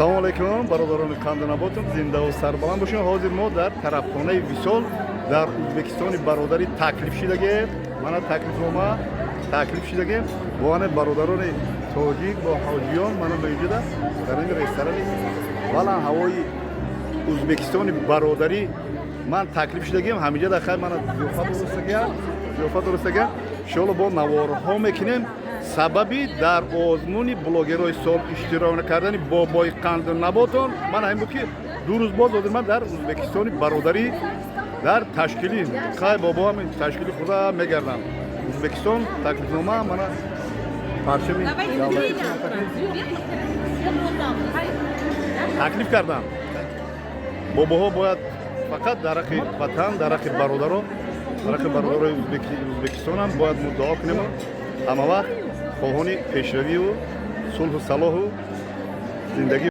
Салому алайкум, бародарони қанду наботум, зиндаву сарбаланд бошед. Ҳозир мо дар тарабхонаи «Висол» дар Ӯзбекистони бародарӣ таклиф шидагем. Мана таклифнома, таклиф шидагем бо ана бародарони тоҷик, бо ҳоҷиён. Мана мавҷуда дар ин ресторани баланд ҳавои Ӯзбекистони бародарӣ ман таклиф шидагем. Ҳамиҷа дар хай мана зиёфат дурустагиям, зиёфат дурустагиям. Иншоалло, бо наворҳо мекунем. Сабаби дар озмуни блогерҳои сол иштирок накардани бобои қанду наботон ман ҳамин буд, ки 2 рӯз боз ҳозир ман дар Ӯзбекистони бародарӣ дар ташкили хай бобо ҳамин ташкили худа мегардам. Ӯзбекистон таклифнома, мана парчами давлати таклиф кардам. Бобоҳо бояд фақат дар ҳаққи ватан, дар ҳаққи бародаро, дар ҳаққи бародарои Ӯзбекистонам бояд мо дуо кунему ҳама вақт хоҳони пешравию сулҳу салоҳу зиндагӣ.